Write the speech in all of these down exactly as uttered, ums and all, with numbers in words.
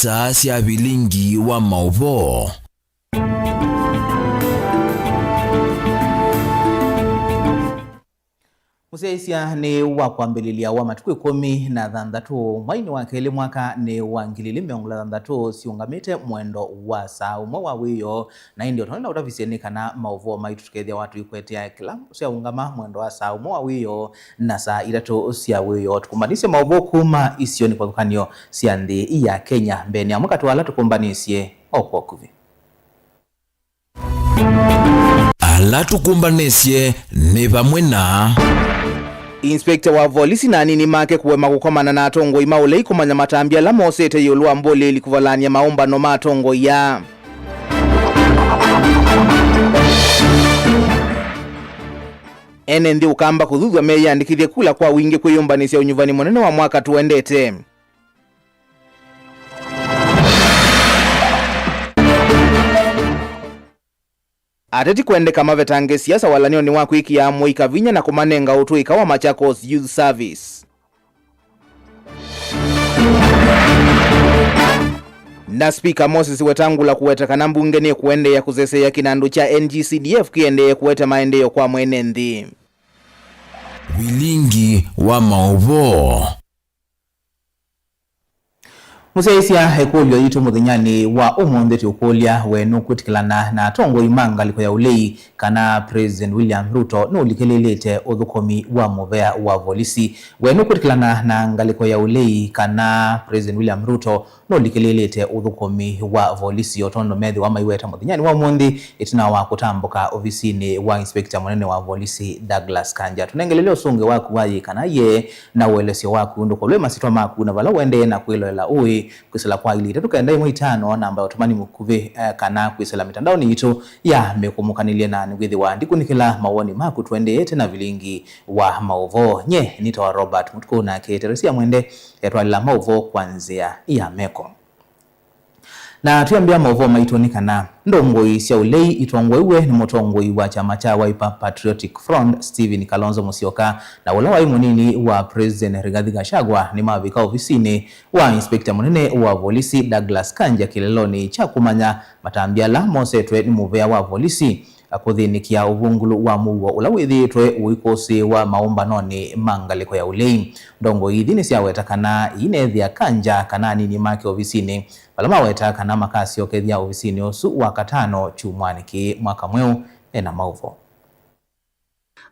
Taa sya vilingi wa maũvoo. Mũsyaĩĩsya nĩ wa kwambĩlĩlya wa matukũ ĩkũmi na thanthatũ, mweinĩ wa kelĩ, mwaka nĩ wa ngili ilĩ mĩongo ĩlĩ na thanthatũ, siũngamĩte mwendo wa saa ũmwe wa wĩoo, na ĩndĩ o tondũ na ũtavisye nĩ kana maũvoo maitũ tũkethĩawa tũikwetea kĩla syaũngama mwendo wa saa ũmwe wa wĩoo na saa itatũ sya wĩoo. Tũkũmbanisye maũvoo kuma isionĩ kĩvathũkany'o sya nthĩ ya Kenya. Mbeenĩ amwe katĩ wa ala tũkũmbanisye o kwa ũkuvĩ. Ala tũkũmbanĩsye nĩ vamwe na Inspector wa volisi na anini make kũema kũkomana na atongoi ma ũlei kũmanya matambya ala mosete ĩũlũ wa mbũlĩĩli kũvalany'a maũmbano ma atongoi aa. Ene nthĩ Ũkamba kũthuthw'a meyĩandĩkĩthye kula kwa wingĩ kwĩyũmbanĩsya ũnyuvani mũnene wa mwaka tũendete. Ateti kwendeka mavetange siasa walany'onĩ wa kwĩkĩa amũika vinya na kũmanenga ũtũĩka wa Machakos Youth Service. Na Spika Moses Wetangula kũweta kana mbunge nĩkũendeea kũseseea kĩnandũ kya N G C D F kĩendee kũete maendeeo kwa mwene nthĩ. Vilingi wa maũvoo. Mũsyaĩĩsya ĩkũlyo yitũ mũthenyanĩ wa ũmũnthĩ tũkũlya, we nũkwĩtĩkĩlana na atongoi ma ngalĩko ya ũlei kana President William Ruto nũlikĩlĩlĩte ũthũkũmi wa mũvea wa volisi? We nũkwĩtĩkĩlana na ngalĩko ya ũlei kana President William Ruto nũlikĩlĩlĩte ũthũkũmi wa volisi o tondũ methĩwa maiweta mũthenyanĩ wa ũmũnthĩ ĩtina wa kũtambũka ovisinĩ wa inspector mũnene wa volisi Douglas Kanja? Tũnengelele ũsũngĩo waku wa yĩ kana yee na ũelesyo waku ndũkolwe masyĩtwa maku na vala ũendee na kwĩloela ũĩ kwĩsĩla kwa ilĩ itatũ kenda ĩmwe itano, namba ya ũtũmani mũkuvĩ, eh, kana kwĩsĩla mĩtandaonĩ yitũ ya mĩkũmũkanĩlye, na nĩwĩthĩwa ndikunĩkĩla mawoni maku tũendeete na vilingi wa maũvoo. Nye nĩtawa Robert Mũtukũ, nake Teresia Mwende etwalĩla maũvoo kwa nzĩa ya meko. Na twĩambĩa maũvoo maitũ nĩ kana ndongoi sya ũlei itongoew'e nĩ mũtongoi wa kyama kya Wiper Patriotic Front, Stephen Kalonzo Musyoka, na ũla waĩ mũnini wa President Rigathi Gachagua nĩmavika ovisinĩ wa inspector mũnene wa volisi Douglas Kanja kĩlelonĩ kya kũmanya matambya ala mosetwe nĩ mũvea wa volisi kũthĩnĩkĩa ũvũngũlũ wa mũuo ũla wĩthĩĩtwe ũikũsĩĩwa maũmbanonĩ ma ngalĩko ya ũlei. Ndongoi ithi nĩsyaweta kana iinethĩa Kanja kana anini make ovisinĩ, vala maweta kana makasyokethya ovisinĩ ũsu Wakatano kyumwanĩ kĩĩ mwaka mweũ. Ena maũvoo.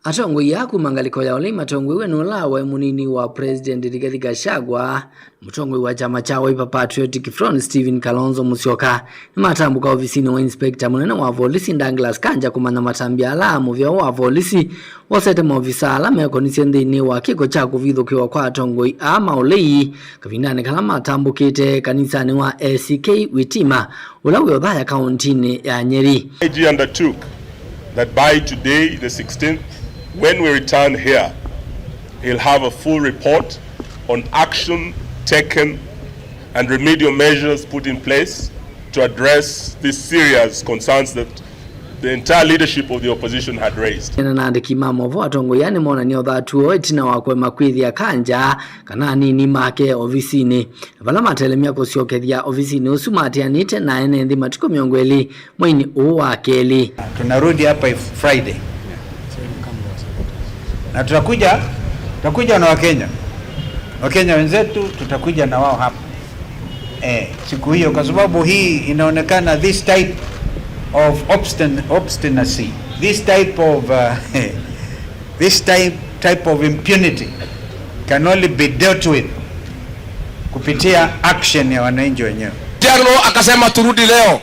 Atongoi aa kuma ngalĩko ya ũlei matongoew'e nĩ ũla waĩ mũnini wa President Rigathi Gachagua, mũtongoi wa kyama kya Wiper Patriotic Front Stephen Kalonzo Musyoka nĩmatambũka ovisinĩ wa inspector mũnene wa volisi Douglas Kanja kũmanya matambya ala mũvĩa wa volisi wosete maovisaa ala mekonisye nthĩnĩ wa kĩko kya kũvithũkĩwa kwa atongoi aa ma ũlei kavindanĩ kala matambũkĩte kanisanĩ wa A C K Witima, ũla wĩ Othaya kaũntinĩ ya Nyeri. I G undertook that by today, the sixteenth, when we return here, he'll have a full report on action taken and remedial measures put in place to address these serious concerns that the entire leadership of the opposition had raised. Ena na andĩki ma maũvoo, atongoi aa nĩmonanie ũthatu woo ĩtina wa kũema kwĩthĩa Kanja kana anini make ovisinĩ. Na vala matelemya kũsyokethya ovisinĩ ũsu, mateanĩte na ene nthĩ matukũ mĩongo ĩlĩ mweinĩ ũũ wa kelĩ. Tunarudi hapa if-, Friday. Na tutakuja, tutakuja na Wakenya. Wakenya wenzetu tutakuja na wao hapa. Eh, siku hiyo, kwa sababu hii inaonekana this type of obstin-, obstinacy, this type of, uh, this type, type of impunity can only be dealt with kupitia action ya wananchi wenyewe. General akasema turudi leo.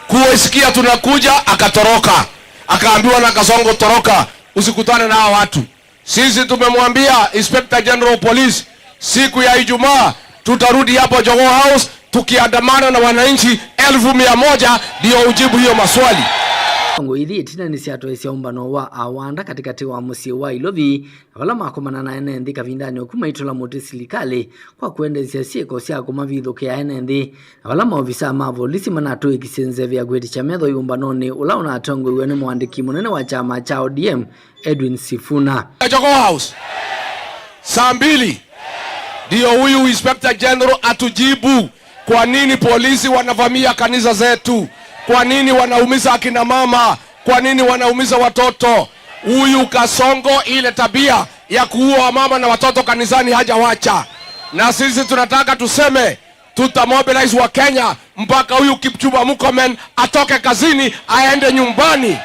Kuisikia tunakuja, akatoroka. Akaambiwa na Kasongo, "Toroka, usikutane na hawa watu." Sisi tumemwambia Inspector General of Police, siku ya Ijumaa tutarudi hapo Jogoo House tukiandamana na wananchi elfu mia moja ndio ujibu hiyo maswali. Ndongoi ithi ĩtina nĩsyatwaĩsya ũmbano wa awanda katĩkatĩ wa mũsyĩ wa Ilovi, na vala makomana na ene nthĩ kavindanĩ oku maitũla mũtĩ silikalĩ kwa kũendeesya syĩko sya kũmavithũkĩa ene nthĩ, na vala maovisaa ma volisi manatũĩkisye nzeve ya kwĩtĩkya metho ĩũmbanonĩ ũla ũnatongoew'e nĩ mũandĩki mũnene wa kyama kya O D M, Edwin Sifuna. Jogoo House. Saa mbili ndio huyu Inspector General atujibu Kwa nini polisi wanavamia kanisa zetu? Kwa nini wanaumiza akina mama? Kwa nini wanaumiza watoto? Huyu Kasongo, ile tabia ya kuua wamama na watoto kanisani hajawacha. Na sisi tunataka tuseme, tutamobilize wa Kenya mpaka huyu Kipchumba Murkomen atoke kazini, aende nyumbani.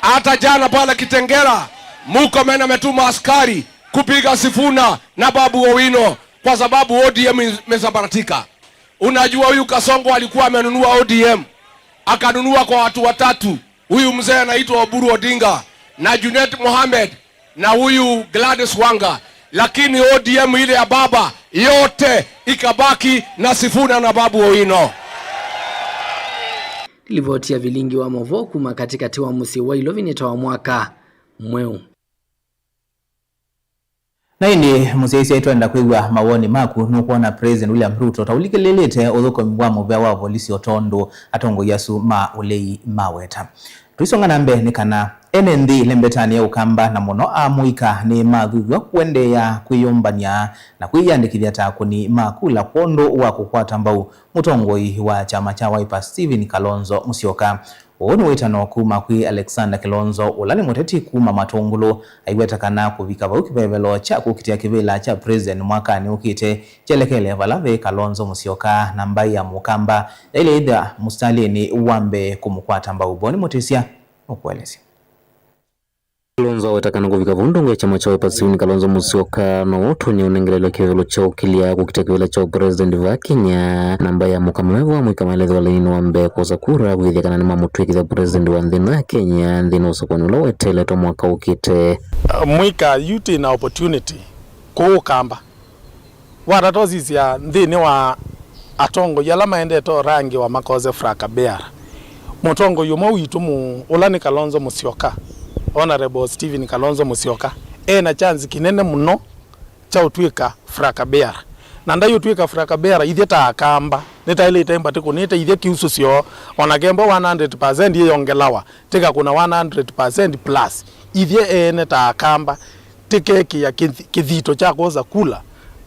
Hata jana pale Kitengela, Murkomen ametuma askari kupiga Sifuna na Babu Owino kwa sababu O D M imesambaratika. Unajua, huyu Kasongo alikuwa amenunua O D M, akanunua kwa watu watatu. Huyu mzee anaitwa Oburu Odinga na Junet Mohamed na huyu Gladys Wanga, lakini O D M ile ya baba yote ikabaki na Sifuna na Babu Owino. Livoti ya vilingi wa mauvoo kuma katĩkatĩ wa mũsyĩ wa Ilovi nĩ ta wa mwaka mweũ. Na ĩndĩ, mũsyaĩĩsya, twenda kwĩw'a mawoni maku. Nũkwona President William Ruto ta ũlikĩlĩlĩte ũthũkũmi wa mũvĩa wa volisi o tondũ atongoi asu ma ũlei maweta? Tũisonga na mbee nĩ kana ene nthĩ ĩlembetanĩ ya Ũkamba na mũno amũika nĩmathuthw'a kũendeea kwĩyũmbany'a na kwĩyĩandĩkĩthya ta akũni ma kula kwondũ wa kũkwata mbau mũtongoi wa kyama kya Wiper Stephen Kalonzo Musyoka. Ũũ nĩ wĩtano kuma kwĩ Alexander Kilonzo, ũla nĩ mũteti kuma Matũngũlũ, aiweta kana kũvika vau kĩvevelo kya kũkitĩa kĩvĩla kya president mwakanĩ ũkĩte kyelekele vala ve Kalonzo Musyoka, na mbaĩ ya Mũkamba yaĩle ĩthĩa mũsitalĩnĩ wa mbee kũmũkwata mbau. Boni Mũtĩsya nũkũelesya. Kalonzo aweta kana kũvika vau ndongo ya kyama kya Wiper Stephen Kalonzo Musyoka no ũtonya ũnengelelwa kĩvevelo kya ũkilya kũkita kĩvĩla kya president va Kenya, na mbaĩ ya Mũkamba me vau amũika maelethwa lainĩ wa mbee kwosa kura kwĩthĩa kana nĩmamũtw'ĩkĩthya president wa nthĩ ĩno ya Kenya nthĩnĩ wa ũsakũani ũla weteeletwe mwaka ũkĩte. Mũika yu twĩ na opportunity kũũ Ũkamba. Watata ũsisya nthĩnĩ wa atongoi ala maendete ũrangĩwa makose flag bearer, mũtongoi ũmwe witũ mũũ, ũla nĩ Kalonzo Musyoka, Honorable Stephen Kalonzo Musyoka, e na chance kĩnene mũno kya ũtw'ĩka flag bearer. Na ndai ũtw'ĩka flag bearer, ithyĩ ta Akamba, nĩtaĩlĩte mbatĩ kũnĩte ithyĩ kĩusũsyo, o na kembo one hundred percent yĩyongelawa, tĩkakũna one hundred percent plus. Ithyĩ ene ta Akamba, tĩkekĩa kĩthi-, kĩthito kya kwosa kula,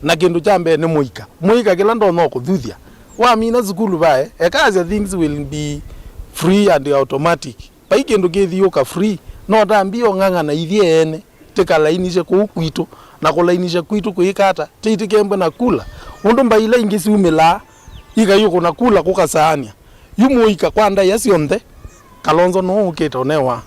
na kĩndũ kya mbee nĩ mũika. Mũika kĩla ndonya ũkũthuthya, wamina sukulu vae, ekasya things will be free and automatic. Vai kĩndũ kĩthiũka free, no tambie ũng'ang'ana ithyĩ ene, tĩkalainisye kũu kwitũ, na kũlainisya kwitũ kwĩka ata, tĩitĩkembwe na kula, ũndũ mbaĩ ila ingĩ syumĩlaa, ikaiũkũna kula kũkasaanĩa. Yu mũika kwa ndaĩa syonthe, Kalonzo nũũ ũkĩte ũnewa,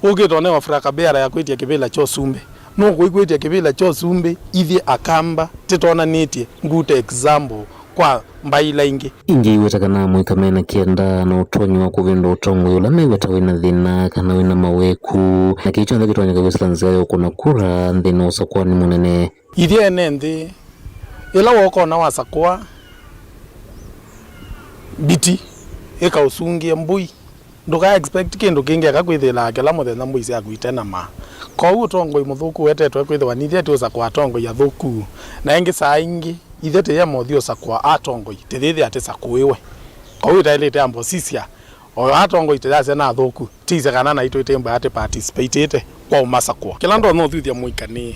ũkĩte ũnewa flag bearer ya kwĩtya kĩvĩla kya ũsumbĩ. Nũkũikwĩtya kĩvĩla kya ũsumbĩ, ithyĩ Akamba tĩtonanĩtye good example kwa mbaĩ ila ingĩ. Ĩngĩ aiweta kana amũika mena kĩenda na ũtonyi wa kũvĩndũa ũtongoi ũla meweta wĩna thĩna kana wĩna mawĩku, na kĩĩ kyonthe kĩtonyeka kwĩsĩla nzĩa ya ũkũna kura nthĩnĩ wa ũsakũani mũnene. Ithyĩ ene nthĩ, ĩla wokona wasakũa mbiti ĩkaũsungĩe mbũi, ndũka expect kĩndũ kĩngĩ eka kwĩthĩĩlaa kĩla mũthenya mbũi syaku itenamaa. Kwoou ũtongoi mũthũku wetetwe kwĩthĩwa nithyĩ tũũsakũa atongoi athũku. Na ĩngĩ saa ingĩ, ithyĩ tĩyema ũthi ũsakũa atongoi, tĩyĩthĩa tĩsakũĩwe. Kwoou ĩtaĩlĩte amba ũsisya, o atongoi tĩyasya na athũku, tĩisye kana naitũ ĩtĩmbaa tĩ participatĩte kwa ũmasakũa. Kĩla ndonya ũthuthya mũika nĩ,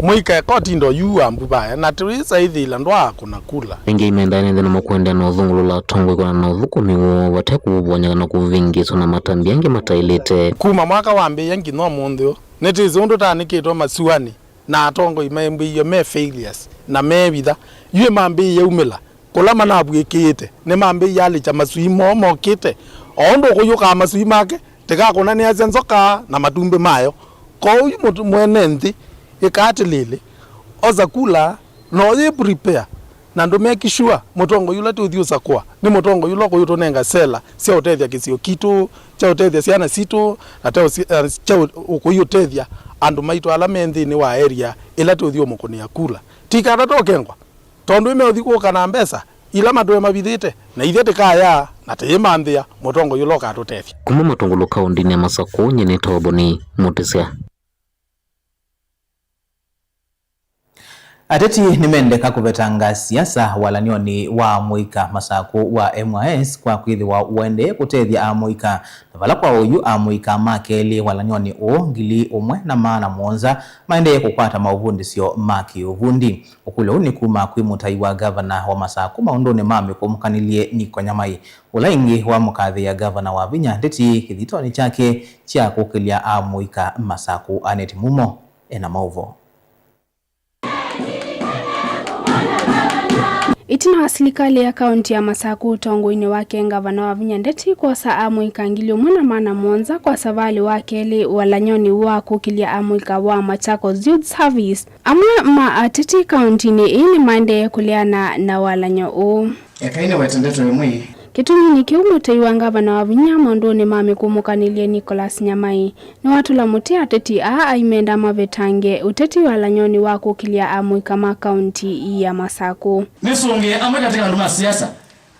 mũika ekotinda yu wa mbu vaya, na tũisa ĩthĩĩla ndwaakũna kula. Ĩngĩ aimenda ene nthĩ nĩmakũendeea na ũthũngũlũla atongoi kwĩanana na ũthũkũmi woo vate kũũvony'a kana kũvĩngĩĩswa na matambya angĩ mataĩlĩte. Kuma mwaka wambĩĩa nginya ũmũnthĩ ũũ, nĩtwĩsĩ ũndũ tũtanĩkĩtwe masuanĩ na atongoi mambĩĩie me failures na me vitha. Yu ĩmambĩĩe umĩla kũla manavw'ĩkĩĩte, nĩmambĩĩie alĩkya maswii moo mokĩte, o ũndũ ũkũyũkaa maswii make, tĩkakũnanĩasya nzoka na matumbĩ mayo. Kwoou yu mũtu-, mwene nthĩ, ĩka atĩlĩlĩ, osa kula, na ũyĩ prepare, na ndũ make sure mũtongoi ũla tũũthi ũsakũa nĩ mũtongoi ũla ũkũyũtũnenga sela sya ũtethya kĩsio kitũ, kya ũtethya syana sitũ, na kya ũsi-, eh, kya ũ-, ũkũyũtethya andũ maitũ ala me nthĩnĩ wa area ĩla tũũthi ũmũkũnĩa kula. Ti kana tũkengwa, tondũ ĩmeũthi kũka na mbesa ila matũe mavithĩte, na ithyĩ tĩkaya na tĩyĩmanthĩa mũtongoi ũla ũkatũtethya. Kuma Matũngũlũ kaũndĩnĩ ya Masakũ, nyie nĩtawa Boni Mũtĩsya. Ateti nĩmendeka kũvetanga siasa walany'onĩ wa amũika Masakũ wa M Y S kwa kwĩthĩwa ũendee kũtethya amũika, na vala kwa oyu amũika ma kelĩ walany'onĩ ũũ ngili ũmwe na maana mũonza maendee kũkwata maũvundĩsyo ma kĩũvundi. Ũkũlyo ũũ nĩ kuma kwĩ mũtai wa ngavana wa Masakũ maũndũnĩ ma mĩkũmũkanĩlye Nick Nyamai, ũla ĩngĩ wamũkathĩĩa ngavana Wavinya Ndeti kĩthitonĩ kyake kya kũkĩlya amũika Masakũ. Aneti Mumo ena maũvoo. Ĩtina wa silikalĩ ya kaunti ya Masakũ ũtongoinĩ wake ngavana Wavinya Ndeti kwosa amũika ngili ũmwe na maana mũonza kwa savalĩ wa kelĩ walany'onĩ wa kũkĩlya amũika wa Machakos Youth Service, amwe ma ateti kauntinĩ ĩĩ nĩmaendee kũleana na walany'o ũũ. Ekai nĩwete ndeto ĩmwe. Kĩtumi nĩ kĩu mũtai wa ngavana Wavinya maũndũnĩ ma mĩkũmũkanĩlye Nicholas Nyamai nĩwatũla mũtĩ ateti aa aimenda mavetange ũteti walany'onĩ wa kũkĩlya amũika ma kaunti ya Masakũ. Nĩsũngĩe amwe katĩ ka andũ ma siasa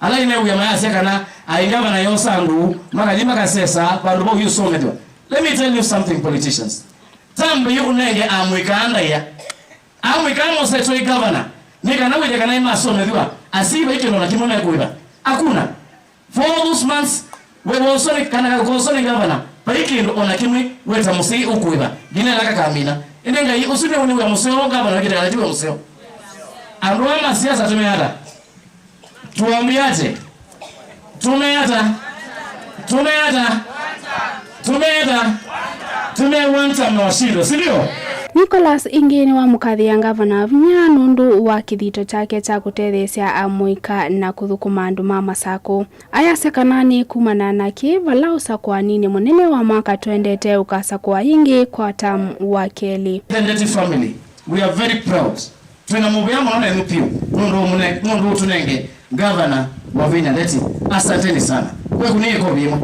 ala inewĩa mayasya kana aĩ ngavana yosa andũ makathi makasesa vandũ vau yũsomethw'a. Let me tell you something, politicians. Tambe yu ũnenge amũika ndaĩa. Amũika mosetwe ĩ ngavana nĩ kana wĩthĩe kana nĩmasomethw'a, asi vai kĩndũ na kĩmwe mekũĩva. Hakuna. For all those months, we woswa nĩ kana kakoswa nĩ ngavana, vai kĩndũ o na kĩmwe we ta mũsyai ũkũĩva, nginya ĩla kakamina. Ĩndĩ Ngai, ũsu nĩ, nĩ wĩa mũseo ngavana wĩkĩte kana ti wĩa mũseo? Andũ aa ma siasa tũmeata? Tuambie ate? Tumeata? Tumeata? Tumeata? Tume one term na washindwe, si ndio? Nicholas ĩngĩ nĩwamũkathĩa ngavana Wavinya nũndũ wa kĩthito kyake kya kũtetheesya amũika na kũthũkũma andũ ma Masakũ. Ayasya kana nĩ kumana na kĩ vala ũsakũaninĩ mũnene wa mwaka twendete ũkasakũa yĩngĩ kwa term wa kelĩ. Ndeti family, we are very proud. Twĩna mũvea mũno nenyu vyũ nũndũ mũne-, nũndũ ũtũnenge ngavana Wavinya Ndeti. Asanteni sana. Kweku nĩ ĩkovi ĩmwe.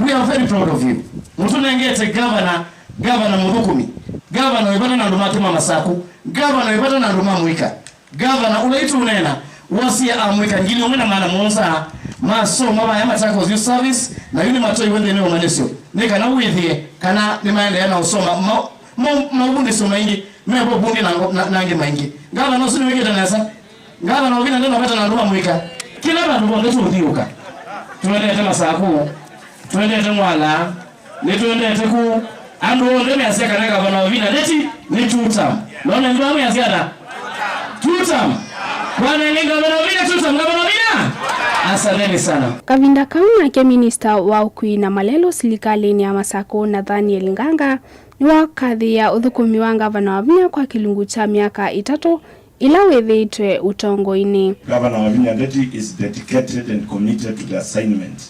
We are very proud of you. Mũtũnengete ngavana, ngavana mũthũkũmi, ngavana wĩ vata na andũ make ma Masakũ, ngavana wĩ vata na andũ ma mũika. Ngavana ũla itũũneena wosie amũika ngili ũmwe na maana mũonza masoma vaya Machakos Youth Service, na yu nĩmatwaiwe nthĩnĩ wa ũmanyĩsyo nĩ kana wĩthĩe kana nĩmaendeea na ũsoma ma-, ma-, maũvundĩsyo maingĩ me vo vundi na ngo-, na, na angĩ maingĩ. Ngavana ũsu nĩwĩkĩte nesa. Ngavana Wavinya ndenavata na andũ ma mũika. Kĩla vandũ vonthe tũũthiũka, tũendete Masakũ, tũendete Ng'wala, nĩtũendete kũ. Andũ onthe measya kana ngavana Wavinya Ndeti nĩ two term. None andũ amwe measya ata? Two term. Bwana nĩ ngavana Wavinya two term, ngavana Wavinya. Asanteni sana. Kavinda kau nake minista wa ũkui na malelũ silikalĩnĩ ya Masakũ Nathaniel Nganga nĩwakathĩĩa ũthũkũmi wa ngavana Wavinya kwa kĩlungu kya myaka ĩtatũ ĩla wĩthĩĩtwe ũtongoinĩ. Governor Wavinya Ndeti is dedicated and committed to the assignment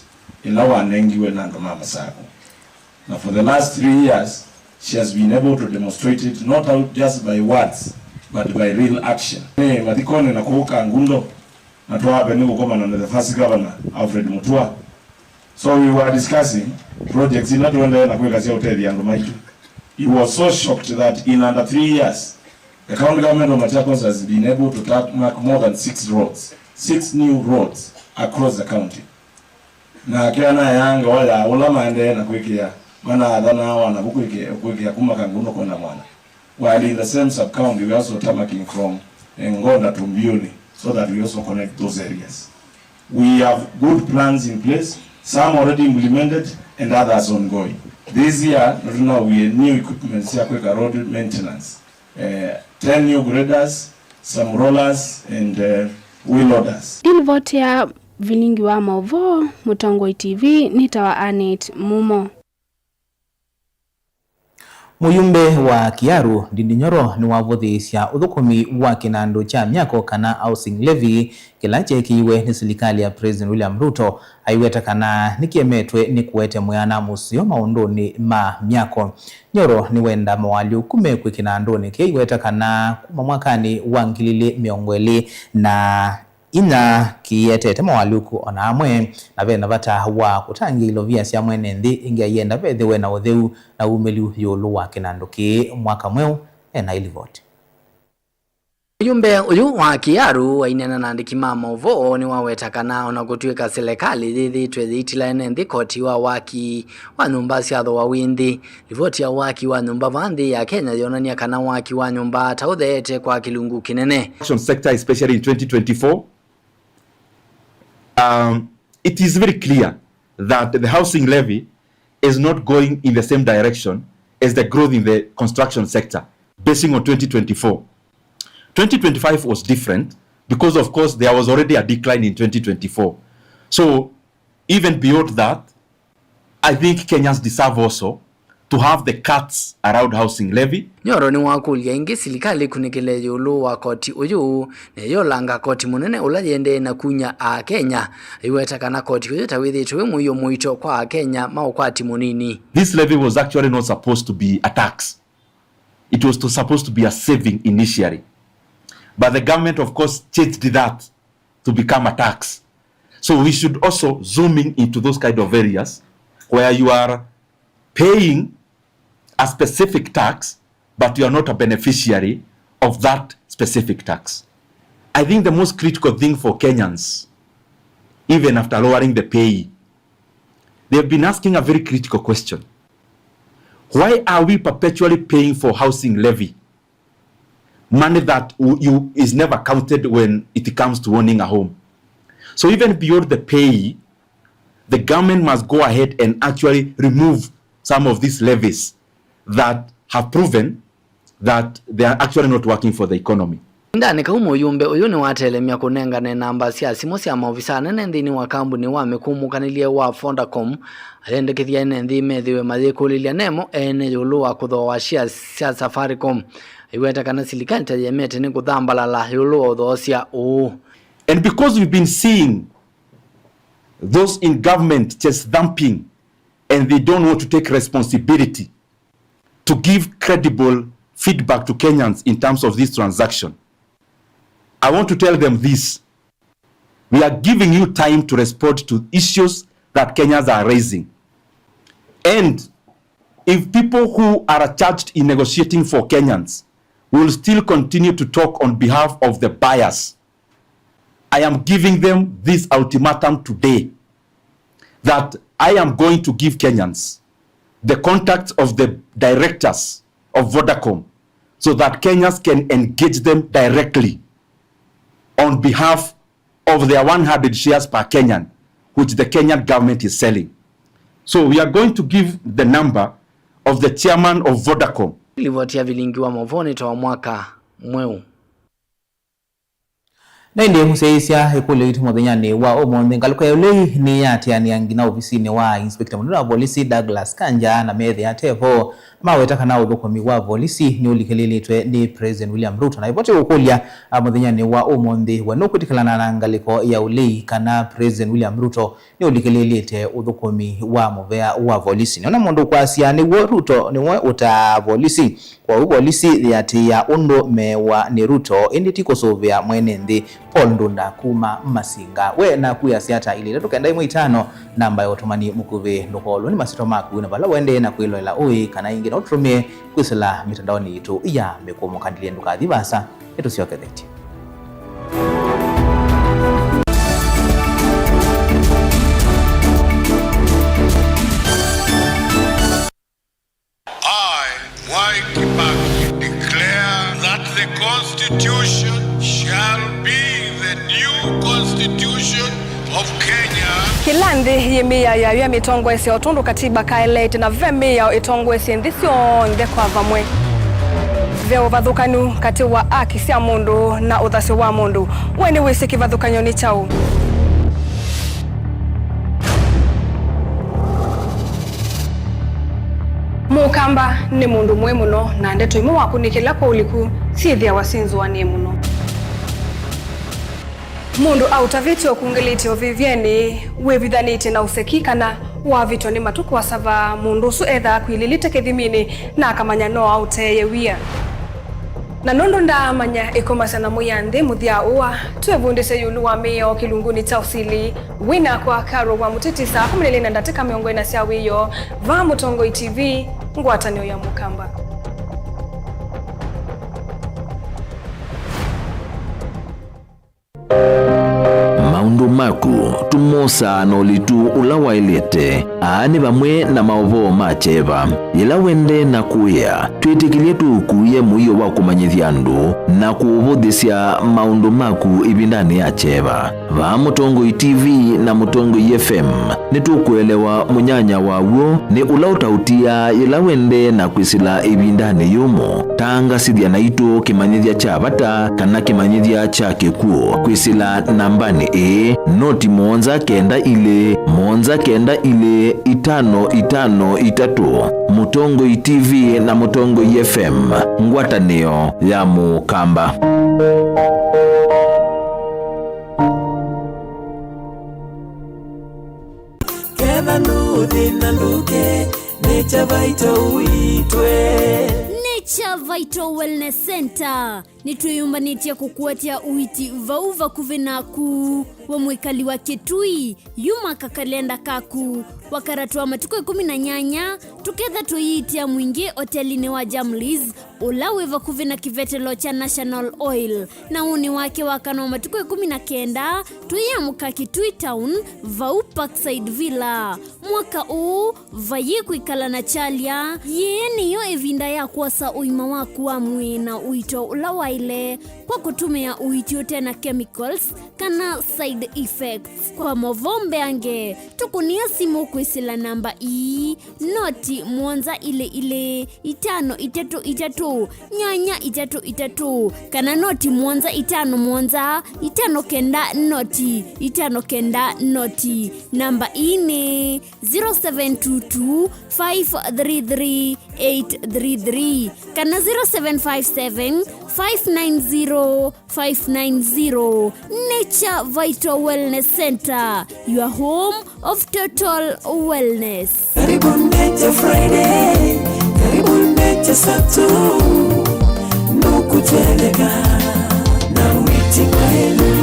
ĩla wanengiwe na andũ ma Masakũ. Na for the last three years, she has been able to demonstrate it not out just by words, but by real action. Nĩ mathikonĩ na kũu Kangundo, na twaave nĩ kũkomana na the first governor, Alfred Mutua. So we were discussing projects ila tũendee na kwĩka sya ũtethya andũ maitũ. He was so shocked that in under three years, the county government of Machakos has been able to tarmac more than six roads, six new roads across the county. Nake anaeanga waya ũla maendee na kwĩkĩa, manaathana wanavu kwĩkĩa, kwĩkĩa kuma Kangundo kwenda Mwana. While in the same sub-county, we are also tarmacking from, eh, Ngonda to Mbiuni, so that we also connect those areas. We have good plans in place, some already implemented and others ongoing. This year, nĩtũnawie new equipment sya kwĩka road maintenance, eh, ten new graders, some rollers and, eh, wheel loaders. Ĩlivoti ya vilingi wa maũvoo, Mũtongoi T V, nĩtawa Annet Mumo. Mũyumbe wa Kiaru, Ndindi Nyoro, nĩwavũthĩĩsya ũthũkũmi wa kĩnandũ kya myako kana housing levy kĩla kyeekĩiwe nĩ silikalĩ ya President William Ruto, aiweta kana nĩkĩemetwe nĩ kũete mwĩana mũseo maũndũnĩ ma myako. Nyoro nĩwenda moalyũku mekwe kĩnandũnĩ kĩĩ aiweta kana kuma mwakanĩ wa ngili ilĩ mĩongo ĩlĩ na inya kĩietete moalyũku o na amwe, na ve na vata wa kũtangĩĩa ilovia sya mwene nthĩ, ĩngĩ aienda vethĩwe na ũtheu na umĩlyu ĩũlũ wa kĩnandũ kĩĩ mwaka mweũ. E na ĩlivoti. Mũyumbe ũyũ wa Kiaru aineena na andĩki ma maũvoo nĩwaweta kana o na kũtw'ĩka silikalĩ yĩthĩĩtwe yĩitilaa ene nthĩ koti wa waki wa nyũmba sya thooa wĩ nthĩ, livoti ya waki wa nyũmba vaa nthĩ ya Kenya yonany'a kana waki wa nyũmba ta ũtheete kwa kĩlungu kĩnene. Construction sector, especially in twenty twenty-four, um, it is very clear that the housing levy is not going in the same direction as the growth in the construction sector, basing on twenty twenty-four. Twenty twenty-five was different because, of course, there was already a decline in twenty twenty-four. So, even beyond that, I think Kenyans deserve also to have the cuts around housing levy. Nyoro nĩwakũlya ĩngĩ silikalĩ ĩkunĩkĩle ĩũlũ wa koti ũyũ, na ĩyolanga koti mũnene ũla yĩendee na kunya Akenya, aiweta kana koti ũyũ ta wĩthĩĩtwe wĩ mũio mũito kwa Akenya ma ũkwati mũnini. This levy was actually not supposed to be a tax. It was to, supposed to be a saving initially. But the government, of course, changed that to become a tax. So we should also zoom in into those kind of areas where you are paying a specific tax, but you are not a beneficiary of that specific tax. I think the most critical thing for Kenyans, even after lowering the pay, they have been asking a very critical question. Why are we perpetually paying for housing levy? Money that w-, you, is never counted when it comes to owning a home. So even beyond the pay, the government must go ahead and actually remove some of these levies that have proven that they are actually not working for the economy. Ĩvindanĩ kau, mũyumbe ũyũ nĩwatelemya kũnengane namba sya simũ sya maovisa anene nthĩnĩ wa kambuni wa mĩkũmũkanĩlye wa Vodacom, ayendekethya ene nthĩ methĩwe mayĩkũlĩlya nemo ene ĩũlũ wa kũthooa shares sya Safaricom. Aiweta kana silikalĩ ta yĩemete nĩ kũthambalala ĩũlũ wa ũthoosya ũũ. And because we've been seeing those in government chest thumping and they don't want to take responsibility to give credible feedback to Kenyans in terms of this transaction, I want to tell them this. We are giving you time to respond to issues that Kenyans are raising. And if people who are charged in negotiating for Kenyans will still continue to talk on behalf of the buyers, I am giving them this ultimatum today that I am going to give Kenyans the contacts of the directors of Vodacom so that Kenyans can engage them directly on behalf of their one hundred shares per Kenyan, which the Kenyan government is selling. So we are going to give the number of the chairman of Vodacom. Livoti ya vilingi wa maũvoo nĩ ta wa mwaka mweũ. Na ĩndĩ mũsyaĩĩsya ĩkũlyo yitũ mũthenyanĩ wa ũmũnthĩ, ngalĩko ya ũlei nĩyaatĩanĩa nginya ovisinĩ wa inspector mũnene wa volisi Douglas Kanja, na methĩa ate vo, maweta kana ũthũkũmi wa volisi nĩũlikĩlĩlĩtwe nĩ President William Ruto. Na ivoti ũkũlya, a, mũthenyanĩ wa ũmũnthĩ, we nũkwĩtĩkĩlana na ngalĩko ya ũlei kana President William Ruto nĩũlikĩlĩlĩte ũthũkũmi wa mũvea wa volisi? Nĩona mũndũ ũkwasya nĩw'o Ruto nĩwe ũtaa volisi. Kwoou volisi yĩatĩĩa ũndũ meewa nĩ Ruto, ĩndĩ ti kũsũvĩa mwene nthĩ Paul Ndunda kuma Masinga. We naku yasya ata? Ilĩ itatũ kenda ĩmwe itano, namba ya ũtũmani mũkuvĩ. Ndũkolwe nĩ masyĩtwa maku na vala ũendee na kwĩloela ũĩ, kana ĩngĩ no ũtũtũmĩe kwĩsĩla mĩtandaonĩ yitũ ya mĩkũmũkanĩlye. Ndũkathi vaasa, nĩtũsyokethetye. I, Mwai Kibaki, declare that the Constitution shall be the new Constitution of Kenya. Kĩla nthĩ yĩ mĩao yayo ya mĩtongoesye o tondũ katiba kaeleete, na ve mĩao ĩtongoesye nthĩ syonthe kwa vamwe. Ve ũvathũkanu katĩ wa aki sya mũndũ na ũthasyo wa mũndũ. We nĩwĩsĩ kĩvathũkany'o nĩ kyaũ? Mũkamba nĩ mũndũ mũĩ mũno, na ndeto imwe wakũnĩkĩla kwa ũliku syĩthĩawa syĩ nzũanĩe mũno. Mũndũ aũtavĩtye ũkungĩlĩtye ũvĩvyenĩ, wĩvithanĩtye na ũseki, kana wavĩtwa nĩ matukũ asavaa, mũndũ ũsu ethaa akwilĩlĩte kĩthiminĩ na akamanya no aũteeye wia. Na nũndũ ndaamanya ĩkomasya na mũya nthĩ mũthya ũa, twĩvundĩsye ĩũlũ wa mĩao kĩlungunĩ kya ũsili. Wĩ nakwa Carol wa Mũtiti saa kũmi na ilĩ na ndatĩka mĩongo ĩna sya wĩoo, vaa Mũtongoi T V, ngwatanĩo ya Mũkamba. maku, tũmosaa na ũlitu ũla waĩlĩte. Aa nĩ vamwe na maũvoo ma kyeva. Yĩla wendee na kũĩa, twĩtĩkĩlye tũũkuĩe mũio wa kũmanyĩthya andũ na kũũvũthĩsya maũndũ maku ĩvindanĩ ya kyeva. Vaa Mũtongoi T V na Mũtongoi F M, nĩtũkũelewa mũnyanya waw'o nĩ ũla ũtaũtiaa yĩla wendee na kwĩsĩla ĩvindanĩ yũmũ. Tangasĩthya naitũ kĩmanyĩthya kya vata kana kĩmanyĩthya kya kĩkw'ũ kwĩsĩla nambanĩ ĩĩ, noti mũonza kenda ilĩ, mũonza kenda ilĩ, itano itano itatũ. Mũtongoi T V na Mũtongoi F M, ngwatanĩo ya Mũkamba. Ketha ndũthĩna ndũke, Nature Vital ũitwe. Nature Vital Wellness Center. Nĩtwĩyũmbanĩtye kũkũetya ũiiti vau vakuvĩ naku. We mwĩkali wa Kitui, yuma kakalenda kaku. Wakaratwa matukũ ĩkũmi na nyanya, tũketha tũiitĩa mwingĩ otelinĩ wa Jamlis, ũla wĩ vakuvĩ na kĩvetelo kya National Oil. Na ũnĩ wake wa kana wa matukũ ĩkũmi na kenda, tũyĩamũka Kitui Town, vau Parkside Villa. Mwaka ũũ, vayĩ kwĩkala na kyalya, yĩĩ nĩyo ĩvinda ya kwosa ũima waku wa mwĩĩ na ũito ũla waĩle kwa kũtũmĩa ũiiti ũte na chemicals kana side effects. Kwa mavoo mbeange, tũkũnĩa simũ kwĩsĩla namba ii, noti mũonza ilĩ ilĩ, itano itatũ itatũ, nyanya itatũ itatũ, kana noti mũonza itano mũonza, itano kenda noti, itano kenda noti. Namba ii nĩ zero seven two two, five three three, eight three three kana zero seven five seven, five nine zero, five nine zero. Nature Vital Wellness Center, your home of total wellness. Karibu Nature Friday, karibu Nature Saturday, nũkũtweleka na wĩti mwaĩlu.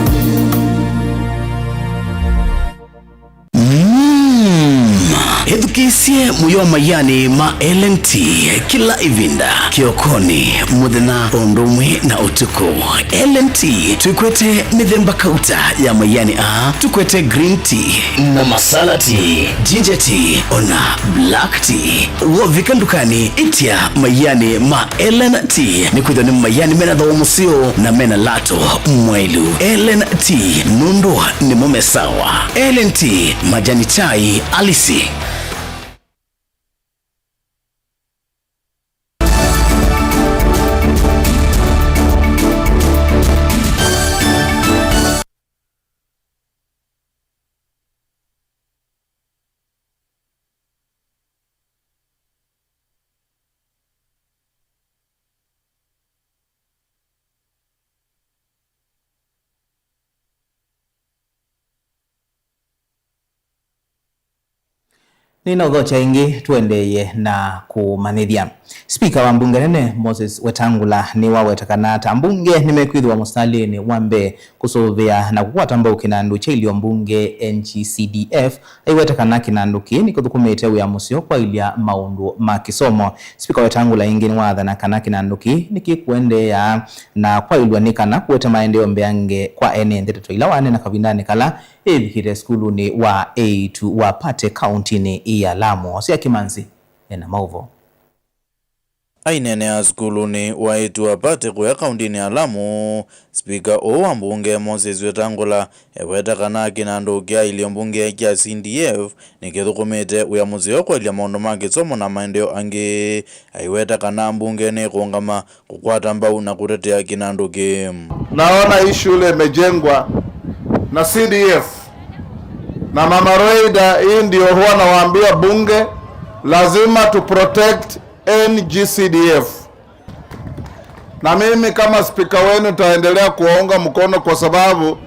Mm. Ĩthukĩĩsye mũyo wa mayanĩ ma L N T kĩla ĩvinda, kĩokonĩ, mũthenya, o ũndũ ũmwe na ũtukũ. L N T twĩkwete mĩthemba kauta ya mayanĩ aa, tũkwete green tea na masala tea, ginger tea, ona black tea. Wovika ndukanĩ, ĩtya mayanĩ ma L N T, nĩkwĩthwa nĩ mayanĩ mena thooa mũseo na mena lato mwaĩlu. L N T, nũndũ nĩmo me sawa. L N T, majani chai halisi. Nĩnaũthokya ĩngĩ, tũendeeye na kũmanyĩthya. Spika wa mbunge nene Moses Wetangula nĩwaweta kana ta mbunge nĩmekwĩthĩwa mũsitalĩnĩ wa mbee kũsũvĩa na kũkwata mbau kĩnandũ kya ilio mbunge N G C D F, aiweta kana kĩnandũ kĩĩ nĩkĩthũkũmĩte wĩa mũseo kwaĩlya maũndũ ma kĩsomo. Spika Wetangula ĩngĩ nĩwaathana kana kĩnandũ kĩĩ nĩkĩkũendeea na kwaĩlw'a nĩ kana kũete maendeeo mbeange kwa ene nthĩ, ndeto ila waneena kavindanĩ kala ĩvikĩte sukulunĩ wa eĩtu wa Pate kauntinĩ ya Lamu. Hosea Kimanzi ena maũvoo. Aineenea sukulunĩ wa eĩtu wa Pate kũya kauntinĩ ya Lamu, spika ũũ wa mbunge Moses Wetangula eweta kana kĩnandũ kya ilio mbunge kya C D F nĩkĩthũkũmĩte wĩa mũseo kwaĩlya maũndũ ma kĩsomo na maendeeo angĩ. Aiweta kana mbunge nĩkũũngama kũkwata mbau na kũtetea kĩnandũ kĩĩ. Naona hii shule imejengwa na C D F. Na Mama Roida, hii ndio huwa nawaambia bunge, lazima tu protect N G C D F. Na mimi kama spika wenu nitaendelea kuwaunga mkono kwa sababu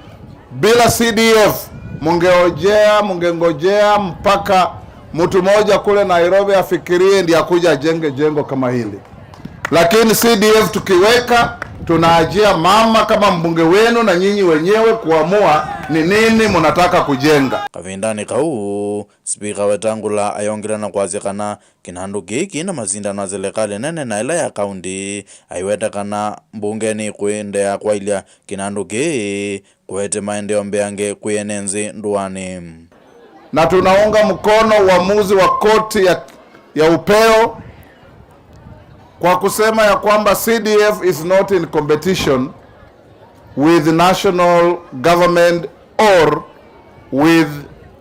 bila C D F, mungengojea, mungengojea mpaka mtu mmoja kule Nairobi afikirie ndiye akuja ajenge jengo kama hili. Lakini C D F tukiweka, Tunaachia mama kama mbunge wenu na nyinyi wenyewe kuamua ni nini mnataka kujenga. Kavindanĩ kau, Spika Wetangula ayongela na kwasya kana kĩnandũ kĩĩ kĩna masindano ya silikalĩ nene na ĩla ya kaunti, aiweta kana mbunge nĩkũendeea kwaĩlya kĩnandũ kĩĩ kũete maendeeo mbeange kwĩ ene nthĩ ndũanĩ. Na tunaunga mkono uamuzi wa koti ya, ya upeo kwa kusema ya kwamba C D F is not in competition with national government or with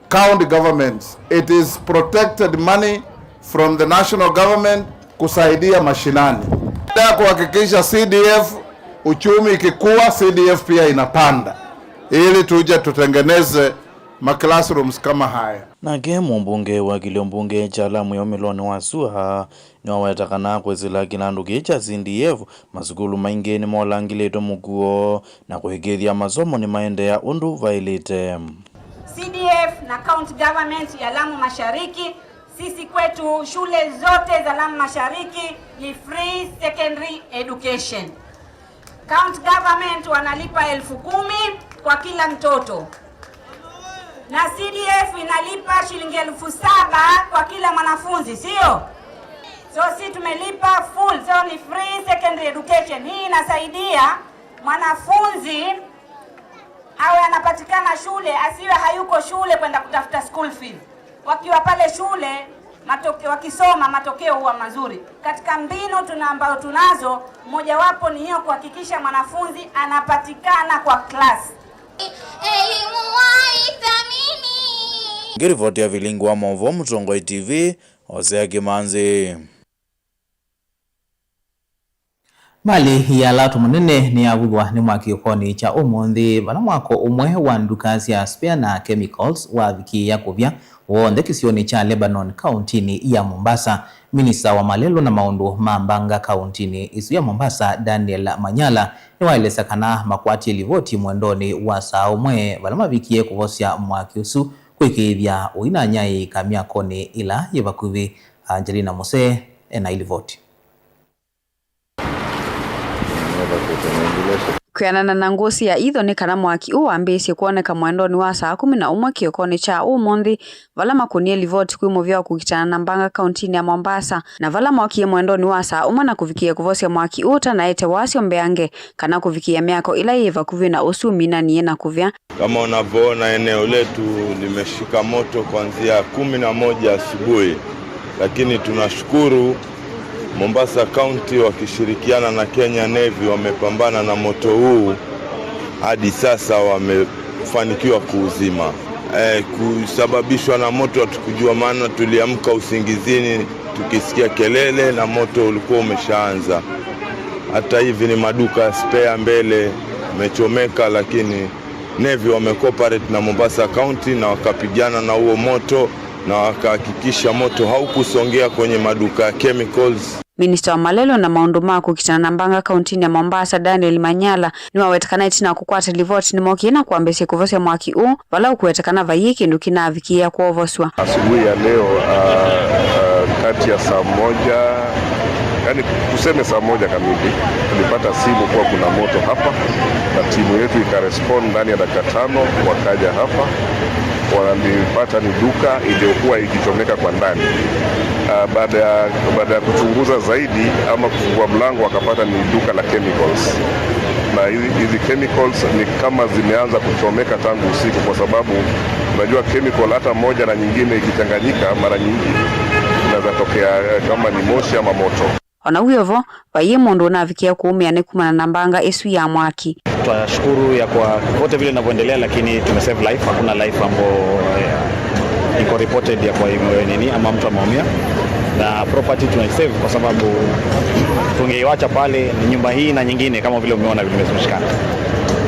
county governments. It is protected money from the national government kusaidia mashinani. Ya kuhakikisha C D F, uchumi ikikua, C D F pia inapanda, ili tuje tutengeneze ma classrooms kama haya. Nake mũmbunge wa kĩlio mbunge kya Lamu ya ũmĩlonĩ wa sua nĩwaweta kana kwĩsĩla kĩnandũ kĩĩ kya C D F, masukulu maingĩ nĩmolangĩlĩtwe mũkuo na kũĩkĩĩthya masomo nĩmaendeea ũndũ vaĩlĩte. C D F na county government ya Lamu Mashariki, sisi kwetu shule zote za Lamu Mashariki ni free secondary education. County government wanalipa elfu kumi kwa kila mtoto, na C D F inalipa shilingi elfu saba kwa kila mwanafunzi, sio? So si tumelipa full, so ni free secondary education. Hii inasaidia mwanafunzi awe anapatikana shule, asiwe hayuko shule kwenda kutafuta school fees. Wakiwa pale shule, matoke-, wakisoma, matokeo huwa mazuri. Katika mbinu tuna, ambayo tunazo, mojawapo ni hiyo, kuhakikisha mwanafunzi anapatikana kwa class. Elimu waithamini. Ngĩrivoti ya vilingi wa maũvoo Mũtongoi T V, Hosea Kĩmanzi. Malĩ ya lato mũnene nĩyavuthwa nĩ mwaki kĩokonĩ kya ũmũnthĩ, vala mwako ũmwe wa nduka sya spare na chemicals wavikĩĩa kũvya w'onthe kĩsionĩ kya Lebanon, kauntinĩ ya Mombasa. Minista wa malelũ na maũndũ ma mbanga kauntinĩ ĩsu ya Mombasa, Daniel Manyala, nĩwaelesya kana makwatie livoti mwendonĩ wa saa ũmwe, vala mavikie kũvosya mwaki ũsu, kwĩkĩĩthya ũinanyaĩĩka myakonĩ ĩla yĩ vakuvĩ. Angelina Musee ena ilivoti. Kwĩanana na ngũsĩ ya itho, nĩ kana mwaki ũũ wambĩĩsye kwoneka mwendonĩ wa saa kũmi na ũmwe kĩokonĩ kya ũmũnthĩ, vala makũnie livoti kwĩ mũvĩa wa kũkitana na mbanga kauntinĩ ya Mombasa, na vala mokie mwendonĩ wa saa ũmwe na kũvikĩĩa kũvosya mwaki ũũ ũtanaete wasyo mbeange kana kũvikĩĩa myako ĩla yĩ vakuvĩ na ũsu ũminanie na kũvya. Kama unavyoona, eneo letu limeshika moto kuanzia kumi na moja asubuhi, lakini tunashukuru Mombasa County wakishirikiana na Kenya Navy wamepambana na moto huu, hadi sasa wamefanikiwa kuuzima. Eh, kusababishwa na moto hatukujua, maana tuliamka usingizini tukisikia kelele na moto ulikuwa umeshaanza. Hata hivi ni maduka ya spare mbele yamechomeka, lakini Navy wamecooperate na Mombasa County na wakapigana na huo moto na wakahakikisha moto haukusongea kwenye maduka ya chemicals. Minista wa malelũ na maũndũ ma kũkitana na mbanga kauntinĩ ya Mombasa, Daniel Manyala, nĩwaweta kana ĩtina wa kũkwata livoti nĩmokie na kwambĩĩsya kũvosya mwaki ũũ, vala ũkũwetekana vaiĩ kĩndũ kĩnavikĩĩa kwovosw'a. Asubuhi ya leo, ah, ah, kati ya saa moja, yani tuseme saa moja kamili, tulipata simu kuwa kuna moto hapa, na timu yetu ikarespond ndani ya dakika tano, wakaja hapa, walipata ni duka iliyokuwa ikichomeka kwa ndani. Ah, baada ya, baada ya kuchunguza zaidi ama kufungua mlango, wakapata ni duka la chemicals. Na hizi, hizi chemicals ni kama zimeanza kuchomeka tangu usiku, kwa sababu unajua chemical hata moja na nyingine ikichanganyika, mara nyingi inaweza tokea, eh, kama ni moshi ama moto. O na wĩ o vo, vaiĩ mũndũ ũnavikĩĩa kũũmĩa nĩ kumana na mbanga ĩsu ya mwaki. Twashukuru ya kwa vote vile inavyoendelea, lakini tumesave life, hakuna life ambayo, eh, iko reported ya kwa ime-, nini, ama mtu ameumia. Na property tunaisave kwa sababu tungeiwacha pale, ni nyumba hii na nyingine kama vile umeona vile zimeshikana.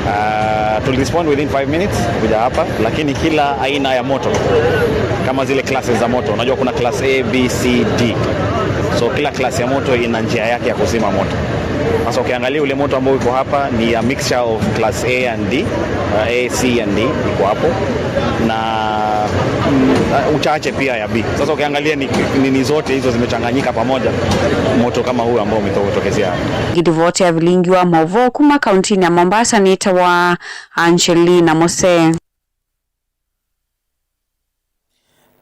Ah, tuli respond within five minutes kuja hapa, lakini kila aina ya moto, kama zile classes za moto, unajua kuna class A, B, C, D. So kila class ya moto ina njia yake ya kuzima moto. Sasa ukiangalia ule moto ambao uko hapa ni a mixture of class A and D, uh, A, C and D iko hapo. Na Mm, uh, uchache pia ya B. Sasa ukiangalia ni, ni, ni zote hizo zimechanganyika pamoja, moto kama huu ambao umetokezea. Nikiripoti ya vilingi wa mauvoo kuma kaunti-inĩ ya Mombasa, nĩtawa Angelina Mose.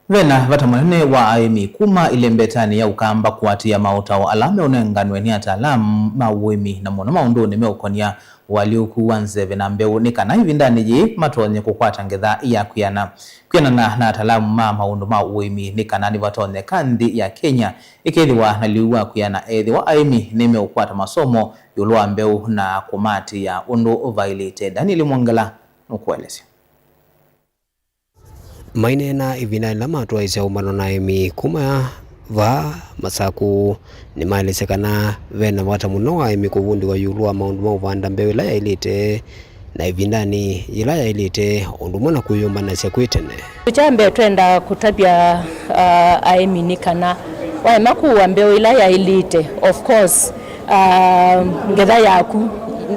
Ve na vata mũnene wa aĩmi kuma ĩlembetanĩ ya Ũkamba kũatĩĩa maũtao ala meũnenganwe nĩ ataalamu ma ũĩmi, na mũno maũndũnĩ meũkonya ũalyũku wa nzeve na mbeũ, nĩ kana ĩvindanĩ yĩĩ matonye kũkwata ngetha ya kwĩana. Kwĩanana na ataalamu ma maũndũ ma ũĩmi, nĩ kana nĩvatonyeka nthĩ ya Kenya ĩkethĩwa na lĩu wa kwĩana ethĩwa aĩmi nĩmeũkwata masomo ĩũlũ wa mbeũ na kũmaatĩĩa ũndũ vaĩlĩte. Daniel Mwongela nũkũelesya. Maineena ĩvinda yĩla matwaĩsya ũmbano na aĩmi kuma vaa Masaku, nĩmaelesya kana ve na vata mũno wa aĩmi kũvundĩwa ĩũlũ wa maũndũ ma ũvanda mbeũ ĩla yaĩlĩte na ĩvindanĩ yĩla yaĩlĩte, ũndũ ũmwe na kwĩyũmbanasya kwĩ tene. Kya mbee, twenda kũtavya, uh, aĩmi nĩ kana waema kũua mbeũ ĩla yaĩlĩte, of course, ah, ngetha yaku